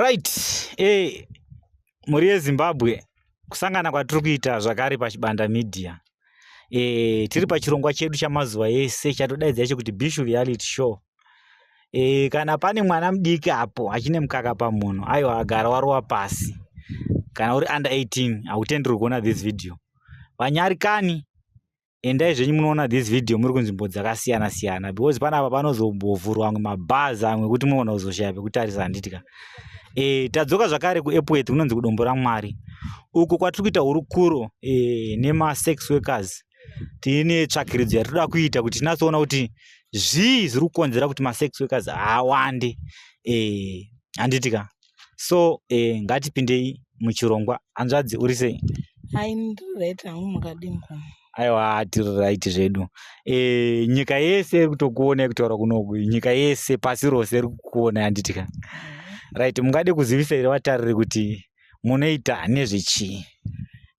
Right, mhuri yeZimbabwe, kusangana kwatiri kuita zvakare paChibanda Media. Tiri pachirongwa chedu chamazuva ese chatodaidza icho kuti Bishu Reality Show. Kana pane mwana mudiki apo achine mukaka pamunhu, aiwa agara warova pasi. Kana uri under 18 hautenderwi kuona this video. Vanyarikani endai zvenyu munoona this video muri kunzvimbo dzakasiyana siyana because panapa panozombovhurwa amwe mabhazi amwe ekuti munoona kuzoshaya pekutarisa handiti ka. Tadzoka zvakare kuEpworth kunonzi kuDombo raMwari uko kwatiri kuita hurukuro nemasex workers. Tine tsvakiridzo yatinoda kuita kuti tinatsoona kuti zvii zviri kukonzera kuti masex workers awande, handiti ka. So ngatipindei muchirongwa. Hanzvadzi, uri sei? Hai, ndiri right hangu, makadini ko? Aiwa, tiri right zvedu. Nyika yese iri kutokuona kutaura kunoku, nyika yese pasi rose iri kukuona, handiti ka. Right, mungade kuzivisa here vatariri kuti munoita nezvechii?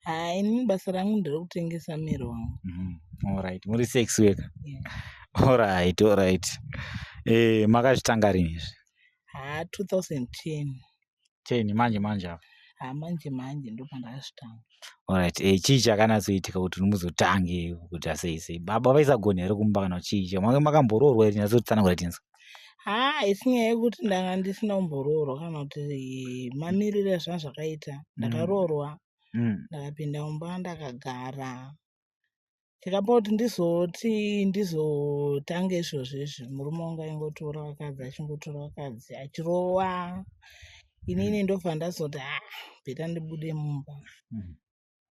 Hai, inini basa rangu nderekutengesa miri wangu. Alright, muri sex worker? Yeah. Alright. Makazvitanga rini izvi? Ha, 2010. 10 manje manje apa? Ha, manje manje ndo pandakazvitanga. Alright, chii chakanatsoitika kuti muzotange kuita sei sei? Baba vaisagona here kumba kana chii? Makamboroorwa here? Nyatsotsanangura tinzwe. Ha, isi nyaya yekuti ndanga ndisina kumboroorwa kana kuti mamiriro ezvinhu zvakaita. Ndakaroorwa, ndakapinda mumba, ndakagara. Chakapa kuti ndizoti ndizotange izvozvo izvi, murume wangu aingotora vakadzi, achingotora vakadzi, achirova. Inini ndobva ndazoti, ha, better ndibude mumba.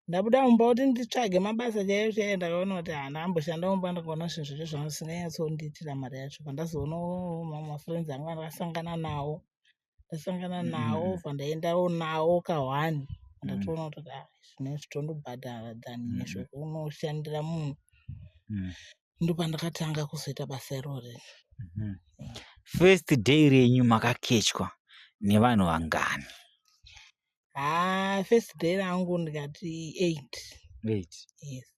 Ndabuda mumba kuti nditsvage mabasa chaiyo chaiyo, ndakaona kuti handamboshanda mumba, ndakaona zvinhu zvacho zvanga zvisinganyatsondiitira mari yacho. Pandazoonawo mamwe mafriends angu andakasangana nawo, ndasangana nawo, bva ndaendawo nawo kahwani, ndatoona kuti ah, zvinezvi tondobhadhara than zvekunoshandira munhu. Ndopandakatanga kuzoita basa irori. First day renyu makakechwa nevanhu vangani? Ha, first day rangu ndikati 8. 8? Yes.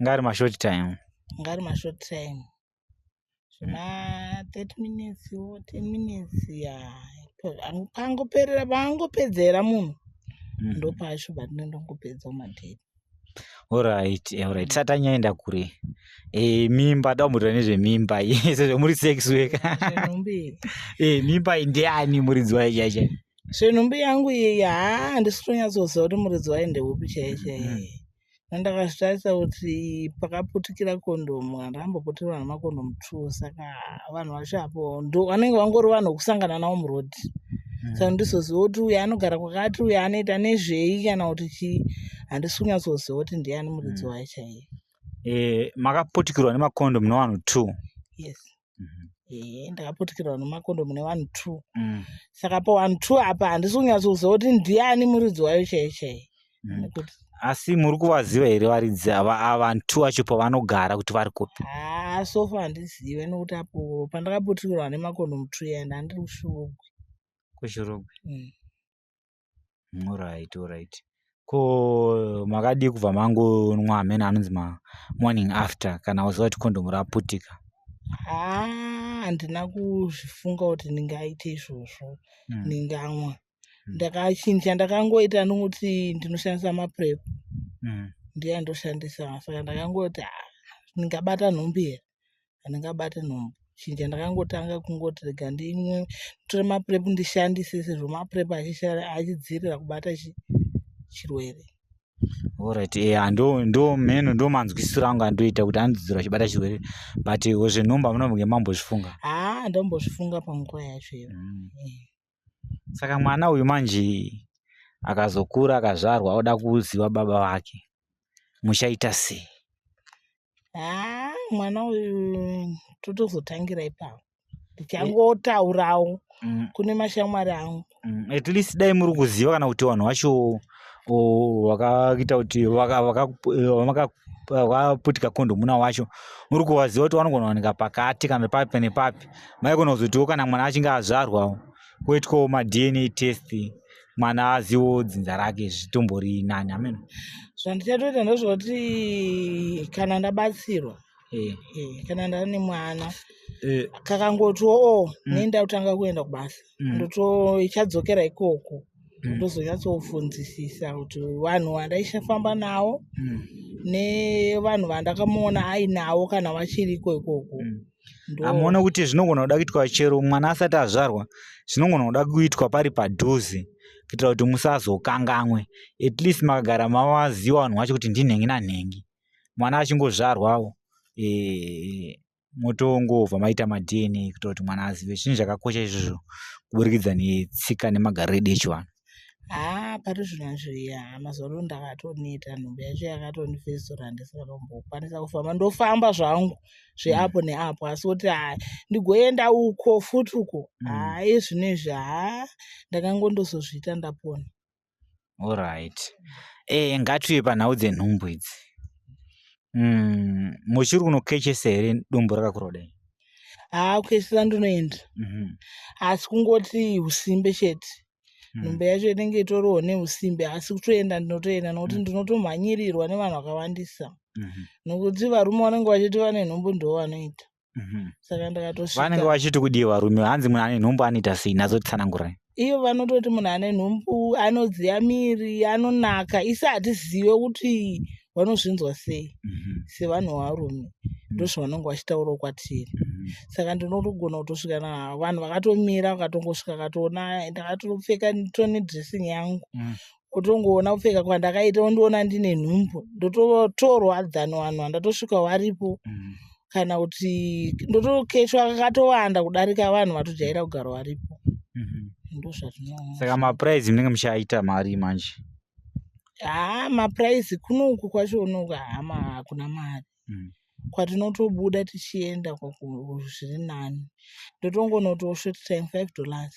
Ngari mashort time? Ngari mashort time, zvima 30 minutes wo, 10 minutes ya pangoperera, pangopedzera munhu, ndopacho patinondongopedza madate. Alright, tisati tanyaenda kure, mimba, dambotaura nezvemimba sezvo muri sex worker. Zvenhumbi iyi? Mimba iyi ndiani muridzi wayo chaichai? Zvenhumbi yangu iyi, haa, handisi kutonyatsoziva kuti muridzi wayo ndeupi chaiye chaiye. Ndakazvitarisa kuti pakaputikira kondomu, handamboputirwa nemakondomu two, saka vanhu vacho apo ndo vanenge vangori vanhu vokusangana navo murodhi, saka ndizoziva kuti uyu anogara kwakati, uyu anoita nezvei kana kuti chii, handisi kunyatsoziva kuti ndiani muridzi wayo chaiye. Makaputikirwa nemakondomu nevanhu two? Yes. Ndakaputikirwa nemakondomu nevanhu two, saka pavanhu two apa handisi kunyatsoziva kuti ndiani muridzi wayo chaiye chaiye, nekuti Asi muri kuvaziva here varidzi ava, vanhu two vacho, pavanogara, kuti vari kupi? Haa, so far handizive, nekuti apo pandakaputikirwa nemakondomu two ya, ndandiri kuShurugwi. KuShurugwi? Mm. Alright. Ko makadii kubva mangonwa amene anonzi mamorning after kana waziva kuti kondomu raputika? Haa, handina kuzvifunga kuti ndingaite izvozvo, ndingamwa. Ndakachinja, ndakangoita nokuti ndinoshandisa maPrEP, ndiye andoshandisa, saka ndakangoti, "Ah, ndingabata nhumbi here? Handingabati nhumbu." Chinja ndakangotanga kungoti rega ndimwe, nditore maPrEP ndishandise, sezvo maPrEP achidzivirira kubata chirwere. Alright, ndo ndo mheno ndo manzwisiro angu andoita kuti anodzidzira achibata chirwere, but zvenhumbu hamuna kunge mambozvifunga? Haa, ndombozvifunga panguva yacho iyo. Saka mwana uyu manje akazokura, akazvarwa, oda kuziva baba vake, muchaita sei? Haa, mwana uyu totozotangira ipapo, ndichangotaurawo kune mashamwari angu. At least dai muri kuziva kana kuti vanhu vacho vakaita kuti vakaputika kondomu nawo wacho muri kuvaziva kuti vanogona kuwanika pakati kana papi nepapi, maigona kuzotiwo kana mwana achinge azvarwa kuitwawo maDNA test, mwana azivewo dzinza rake, zvitombori nani, ameno. Zvandichatoita ndezvekuti kana ndabatsirwa, kana ndane mwana. Eh. Kakangoti oo nenda kutanga kuenda kubasa, ndoto ichadzokera ikoko, ndozonyatsofunzisisa kuti vanhu vandaifamba navo nevanhu vandakamuona ainawo kana vachiriko ikoko. Hamuona kuti zvinogona kuda kuitwa chero mwana asati azvarwa, zvinogona kuda kuitwa pari padhuze kuitira kuti musazokanganwe. At least makagara mavaziva vanhu vacho kuti ndinhengi nanhengi, mwana achingozvarwawo motongobva maita maDNA kuitira kuti mwana azive. Zvinhu zvakakosha izvozvo kuburikidza netsika nemagariro edu echivanhu. Haa, pari zvino zviya mazuva ano ndakatoneta, nhumbu yacho yakatondifesura, handisakatombokwanisa kufamba. Ndofamba zvangu zveapo neapo, asi kuti haa ndigoenda uko futi uko, haa izvino izvi haa ndakangondozozviita ndapona. Alright. Ngatiuye panhau dzenhumbu idzi. Muchiri kunokechesa here dumbu rakakura kudai? Haa, kukechesa ndinoenda, asi kungoti usimbe chete. Nhumbu yacho inenge itoriwo neusimbe, asi kutoenda ndinotoenda nokuti ndinotomhanyirirwa nevanhu vakawandisa, nokuti varume vanenge vachiti vane nhumbu ndo vanoita. Saka ndakatosvika. Vanenge vachiti kudii varume? Hanzi munhu ane nhumbu anoita sei? Natsotsanangurai. Iyo vanototi munhu ane nhumbu anodziya miri, anonaka. Isi hatizive kuti vanozvinzwa sei sevanhu varume, ndozvavanenge vachitaurawo kwatiri. Saka ndinotogona kutosvika vanhu vakatomira, vakatongosvika vakatoona ndakatopfeka toni dressing yangu, otongoona kupfeka kwandakaita, ondiona ndine nhumbu, ndototorwa than vanhu vandatosvika varipo, kana kuti ndotokechwa kakatowanda kudarika vanhu vatojaira kugara varipo. Ndozvatinoona. Saka maprice munenge muchiaita mari manje? Haa, maprice kunoku kwacho unoku hama hakuna mari. Kwatinotobuda tichienda zviri nani, ndotongonotiwo short time $5.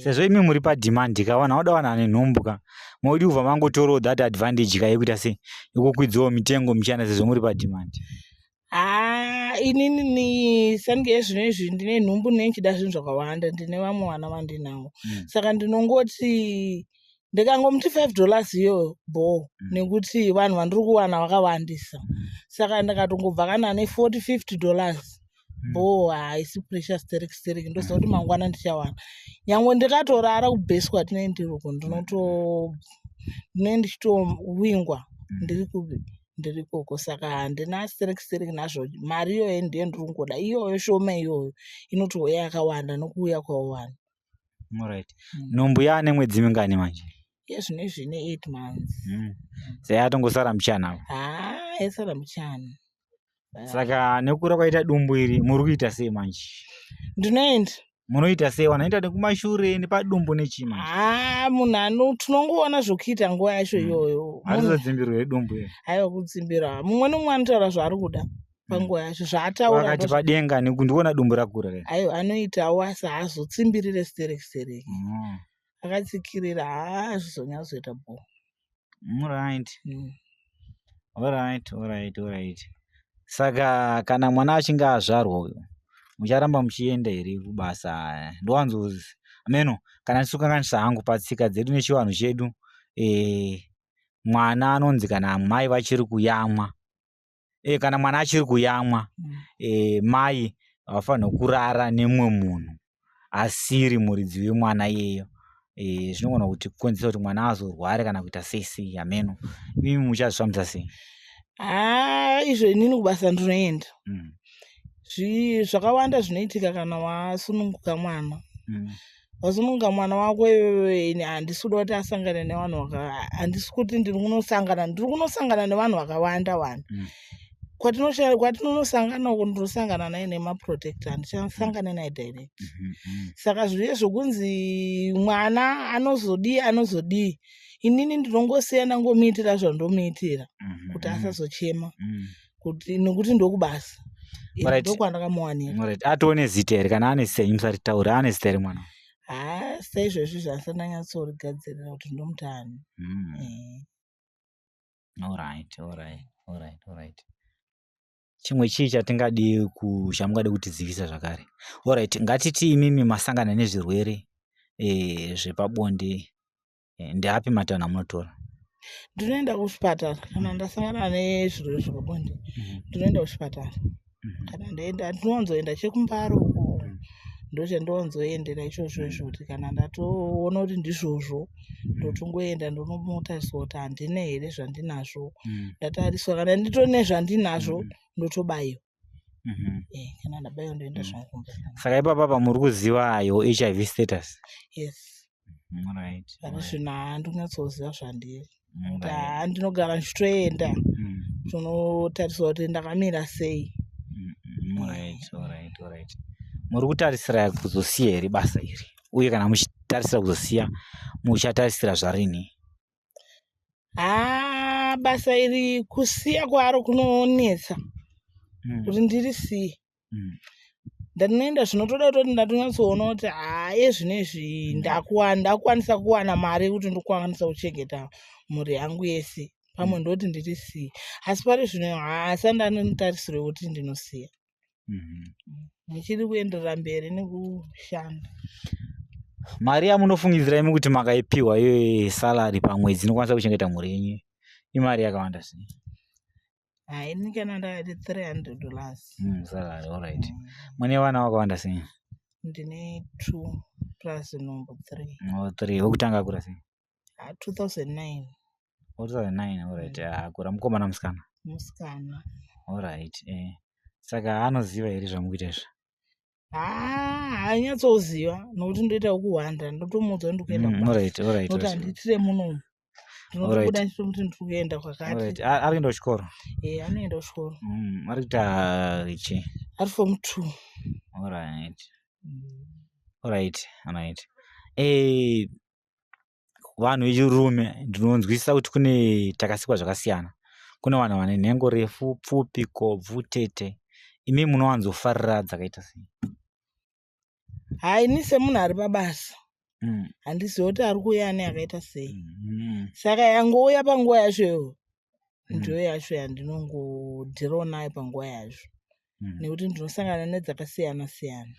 Sezvo imi muri pademand ka, vanhu vanoda vanhu vane nhumbu ka, modi kubva mangotorawo that advantage ka yekuita sei, yekukwidzawo mitengo muchienda sezvo muri pademand? Haa, inini ni sange ezvino izvi ndine nhumbu, ndinenge zvinhu zvakawanda, ndine vamwe vana vandinavo. Saka ndinongoti ndikangomuti $5 iyoyo bho, nekuti vanhu vandiri kuwana vakawandisa. Saka ndikatongobva kana ne40 $50 bho, haisi pressure sterek sterek. Ndoziva kuti mangwana ndichawana, nyangwe ndikatorara kubhesi kwatinenge ndiri uko, ndinenge ndichitowingwa ndiri kupi, ndiri ikoko. Saka handina sterek sterek nazvo. Mari iyoyo ndiyo ndiri kungoda iyoyo, shoma iyoyo inotouya yakawanda nokuuya kwavo vanhu. Alright. Nhumbu yaane mwedzi mingani manje? Iye zvino izvi ine 8 months. Saka yatongosara muchana apa? Haa, yasara muchana. Saka nekukura kwaita dumbu iri, muri kuita sei manje? Ndinoenda. Munoita sei? Vanoenda nekumashure, nepadumbu, nechii manje? Haa, munhu ano tinongoona zvokuita nguva yacho iyoyo. Harizodzimbirwa here dumbu iri? Haiwa, kudzimbira, mumwe nomumwe anotaura zvaari kuda panguva yacho, zvaataura. Vakati padenga nekundiona dumbu rakura re. Aiwa, anoitawo, asi haazotsimbirire sterek sterek. Akatsikirira haa zvizonyatsoita bho. Alright. Alright. Saka kana mwana achinge azvarwa uyu, mucharamba muchienda here kubasa? Ndowanzo ameno kana ndisukanganisa hangu patsika dzedu nechivanhu chedu, mwana anonzi kana mai vachiri kuyamwa, kana mwana achiri kuyamwa, mai havafanirwi kurara nemumwe munhu asiri muridzi wemwana iyeyo. Zvinogona kuti kukonzeresa kuti mwana azorware kana kuita sei sei, hameno. Imi muchazvifambisa sei? Haa, izvo inini kubasa ndinoenda. Zvakawanda zvinoitika kana wasununguka mwana. Wasununguka mwana wako iwewe, ini handisi kuda kuti asangane nevanhu vaka, handisi kuti ndiri kunosangana, ndiri kunosangana nevanhu vakawanda wanda. Kwatinonosangana uko ndinosangana naye nemaprotector, handichasangane naye direct. Saka zviye zvokunzi mwana anozodii anozodii, inini ndinongosiya ndangomuitira zvandomuitira kuti asazochema, kuti nekuti ndokubasa. Ndokwandakamuwanira. Alright. Atone zita here? Kana ane zita, musati taura, ane zita here mwana? Haa, saizvozvi zvandisati ndanyatsorigadzirira kuti ndomuti ani. Alright. Chimwe chii chatingadi chamungade kutizivisa zvakare? Alright, ngatiti imimi masangana nezvirwere zvepabonde, ndeapi matanho amunotora? Ndinoenda kuchipatara kana ndasangana nezvirwere zvepabonde, ndinoenda kuchipatara. Kana ndaenda ndinowanzoenda chekumbaro uko, ndochandowanzoendera ichozvo izvo, kuti kana ndatoona kuti ndizvozvo, ndotongoenda ndonotariswa kuti handine here zvandinazvo. Ndatariswa, kana nditori nezvandinazvo, ndotobayiwa. Kana ndabayiwa, ndoenda zvangu kumba. Saka ipapa pamuri kuziva your HIV status? Yes. Pari zvino handinyatsoziva zvandiri, kuti haa, ndinogara ndichitoenda tonotariswa kuti ndakamira sei. Alright. Muri kutarisira kuzosiya here basa iri? Uye kana muchitarisira kuzosiya, muchatarisira zvarini? Haa, basa iri kusiya kwaro kunonetsa kuti ndirisiye. Ndinoenda zvinotoda kutoti ndatonyatsoona kuti haa, ezvinezvi ndakwanisa kuwana mari yekuti ndikwanisa kuchengeta mhuri yangu yese, pamwe ndoti ndirisiye. Asi pari zvino haasati ndane yekuti ndinosiya. Ndichiri kuenderera mberi nekushanda. Mari yamunofungidzira imi kuti makaipiwa iyoyo salary pamwedzi inokwanisa kuchengeta mhuri yenyu imari yakawanda sei? Hai, ini kana ndakati $300. Salary, alright. Mune vana vakawanda sei? Ndine two plus number three. Oh, three. Wekutanga akura sei? 2009. Oh, 2009, alright. Akura mukomana, musikana? Musikana. Alright. Saka anoziva here zvamukuita izvi? Haa, haanyatsoziva nokuti ndoita wekuhwanda. Ndotomuudza kuti ndikuenda kubasa, nokuti handiitire munomu. Ndinotobuda ndichitomuti ndiri kuenda kwakati. Alright. Ari kuenda kuchikoro? E, anoenda kuchikoro. Ari kuita chi? Ari form two. Alright. Vanhu vechirume, ndinonzwisisa kuti kune takasikwa zvakasiyana. Kune vanhu vane nhengo refu, pfupi, kobvu, tete. Imi munowanzofarira dzakaita sei? Hai, ini semunhu ari pabasa, handizivi kuti ari kuuya ane yakaita sei. Saka yangouya panguva yacho iyoyo ndiyo yacho yandinongodhirawo nayo panguva yacho, nekuti ndinosangana nedzakasiyana siyana.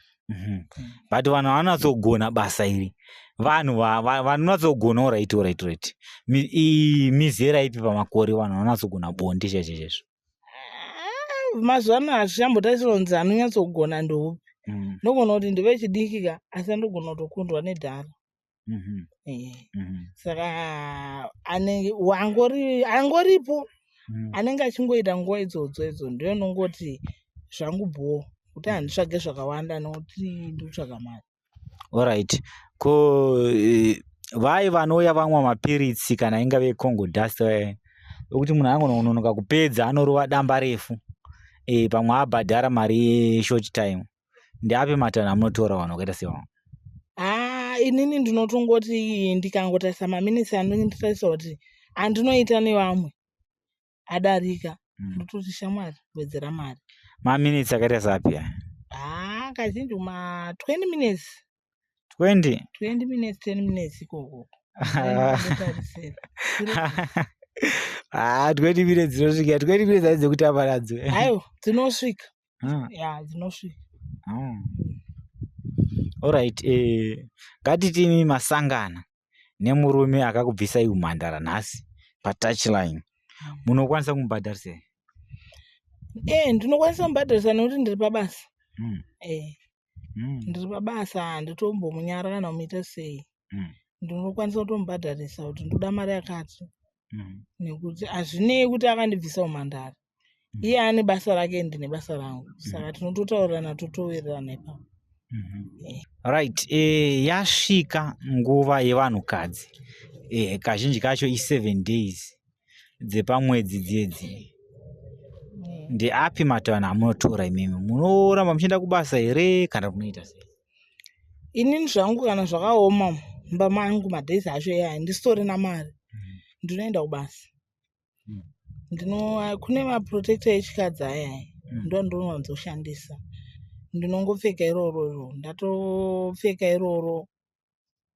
But vanhu vanonatsogona basa iri, vanhu vanonatsogona, alright, mizera ipi pamakore vanhu vanonatsogona bonde chaizvo chaizvo? Ah, mazuva ano hazvichambotarisirwa kunzi anonyatsogona ndoupi. Ndogona kuti ndevechidiki ka, asi andogona kutokundwa nedhara. Saka anenge wangori angoripo, anenge achingoita nguva idzodzo idzo, ndiyo nongoti zvangu bhoo, kuti handitsvage zvakawanda nokuti ndikutsvaga mari. Alright. Ko vai vanouya vamwa mapiritsi, kana ingave Congo dust, wekuti munhu angona kunonoka kupedza, anorova damba refu, pamwe abhadhara mari yeshort time, ndeapi matanho amunotora vanhu vakaita sevavo? Haa, inini ndinotongoti ndikangotarisa maminitsi andinotarisa kuti andinoita nevamwe adarika, ndototi, "Shamwari, wedzera mari." Maminitsi akaita sapi aya? Haa, kazhinji ma 20 minutes. 20? 20 minutes, 10 minutes ikoko ndotarisira. Ah, 20 minutes dzinosvika? 20 minutes haidzi dzekutamba nadzo. Aiwa, dzinosvika. Ya, dzinosvika. Alright, ngatitini masangana nemurume akakubvisai umhandara nhasi patouchline, munokwanisa kumubhadharisa here? E, ndinokwanisa kumubhadharisa nekuti ndiri pabasa. E, ndiri pabasa, handitombomunyara kana kumuita sei. Ndinokwanisa kutomubhadharisa kuti ndoda mari yakati, nekuti hazvinei kuti akandibvisa umhandara. Iye ane basa rake, ndine basa rangu, saka tinototaurirana, totowirirana ipapo. Right, yasvika nguva yevanhukadzi, kazhinji kacho i7 days dzepamwedzi dzedzi. Ndeapi matanho amunotora imimi? Munoramba muchienda kubasa here kana kunoita sei? Inini zvangu, kana zvakaoma mumba mangu, madays acho iya handisitorina mari, ndinoenda kubasa. Ndino kune maprotector echikadzi aya, ndo andinowanzoshandisa. Ndinongopfeka iroro iro, ndatopfeka iroro,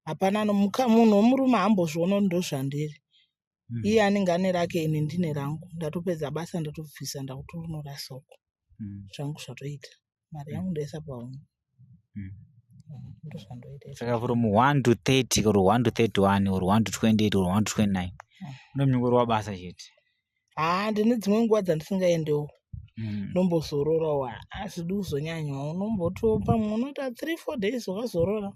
hapana munhu wemurume haambozviona kuti ndozvandiri. Iye anenge ane rake, ini ndine rangu. Ndatopedza basa, ndatobvisa, ndakutonorasa uko. Zvangu zvatoita, mari yangu ndoisa pahomwe. Ndozvandoita. Saka from 1 to 30 or 1 to 31 or 1 to 28 or 1 to 29, unomunyongorwa basa chete? Haa, ndine dzimwe nguva dzandisingaendewo. Ndombozororawo, hazvidi kuzonyanyawo, unombotiwo pamwe unoita 3 4 days wakazorora,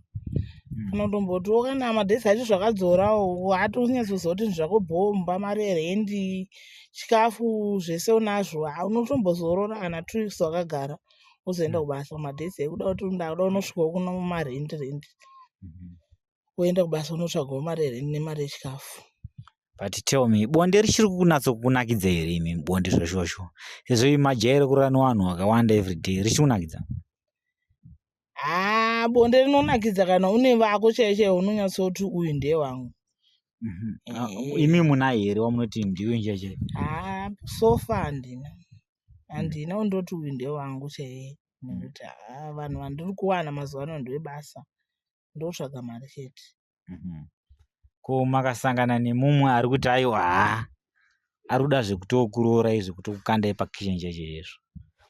kana kutombotiwo kana madays acho zvakadzorawo, hatonyatsoziva kuti zvako bhomba, mari yerendi, chikafu, zvese unazvo. Unotombozorora kana 2 weeks wakagara, wozoenda kubasa madays ekuda kuti ndakuda unosvikawo kuno marendi rendi, woenda kubasa, unotsvagawo mari yerendi nemari yechikafu. But tell me, bonde richiri kunatsokunakidza here imi? Bonde zvoshosho, sezvo imi majaira kurara nevanhu vakawanda everyday, richiri kunakidza? Haa, bonde rinonakidza kana une vako chaivo chaivo, unonyatsoti uyu ndewangu. Imi muna here wamunoti ndiwe chaichai? Haa, so far handina, handina undoti uyu ndewangu chaiye, nekuti haa, vanhu vandiri kuwana mazuva ano ndewebasa, ndotsvaga mari chete. Ko makasangana nemumwe ari kuti aiwa, haa, ari kuda zvekutokuroora izvi, kutokukandai pakitchen chaicho izvo,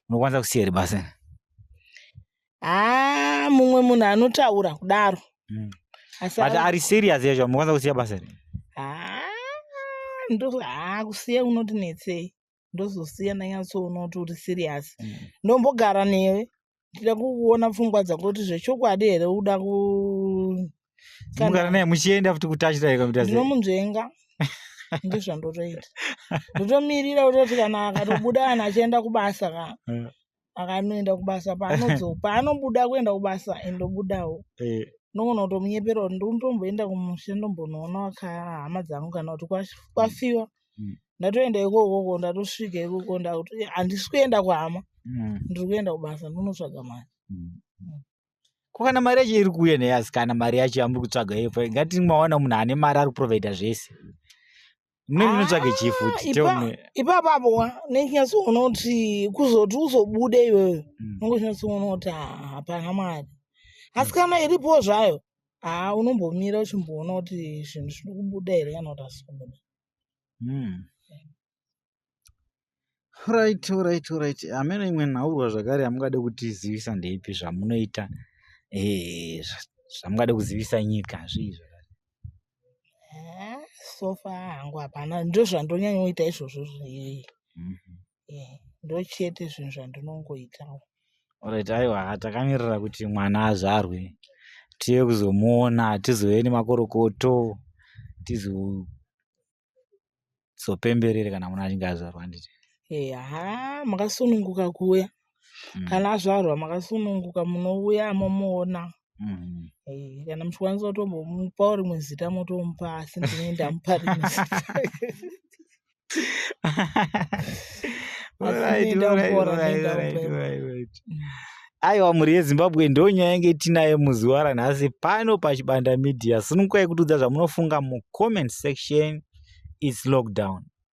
unokwanisa kusiya here basa? Haa, mumwe munhu anotaura kudaro, asi but ari serious yacho, munokwanisa kusiya basa here? Haa, ndo haa, kusiya unoti netsei, ndozosiya ndanyatsoona kuti uri serious. Ndombogara newe, ndida kuona pfungwa dzako kuti zvechokwadi here uda ku Mugara naye muchienda futi kutachira ikaita sei? Ndinomunzvenga, ndizvandotoita, ndotomirira kutoti kana akatobuda, kana achienda kubasa ka, akanoenda kubasa, paanobuda kuenda kubasa, indobudawo. Ndogona kutomunyepera kuti ndinotomboenda kumusha, ndombonoona hama dzangu, kana kuti kwafiwa. Ndatoenda ikokoko, ndatosvika ikoko, ndakuti handisi kuenda kuhama, ndiri kuenda kubasa, ndinotsvaga mari. Ko kana mari yacho iri kuuya naye, asi kana mari yacho yamuri kutsvaga iyo, ngati maona munhu ane mari ari kuprovhaidha zvese, munenge munotsvaga chii futi? Tell me. Ipapapo nechinyatsoona kuti kuzoti uzobude iwewe, unongonyatsoona kuti hapana mari, asi kana iripo zvayo, haa, unombomira uchimboona kuti zvinhu zviri kubuda here kana kuti hasi kubuda. Right. Hameno imwe nhaurwa zvakare yamungade kutizivisa ndeipi, zvamunoita, zvamungade kuzivisa nyika, zvii zvakare? So far hangu hapana, ndo zvandonyanyoita izvozvo, ndo chete zvinhu zvandinongoitawo. Alright, aiwa, takamirira kuti mwana azvarwe, tiye kuzomuona, tizove nemakorokoto, tizopemberere kana mwana achinge azvarwa, handiti? Ha, makasununguka kuuya. Kana azvarwa, makasununguka, munouya momuona. Kana muchikwanisa kutombomupawo rimwe zita, motomupa, asi ndinenge ndamupa rimwe zita. Alright. Aiwa, mhuri yeZimbabwe, ndo nyaya yange tinayo muzuva ranhasi pano paChibanda Media. Sunungukai kutiudza zvamunofunga mucomment section. It's lockdown.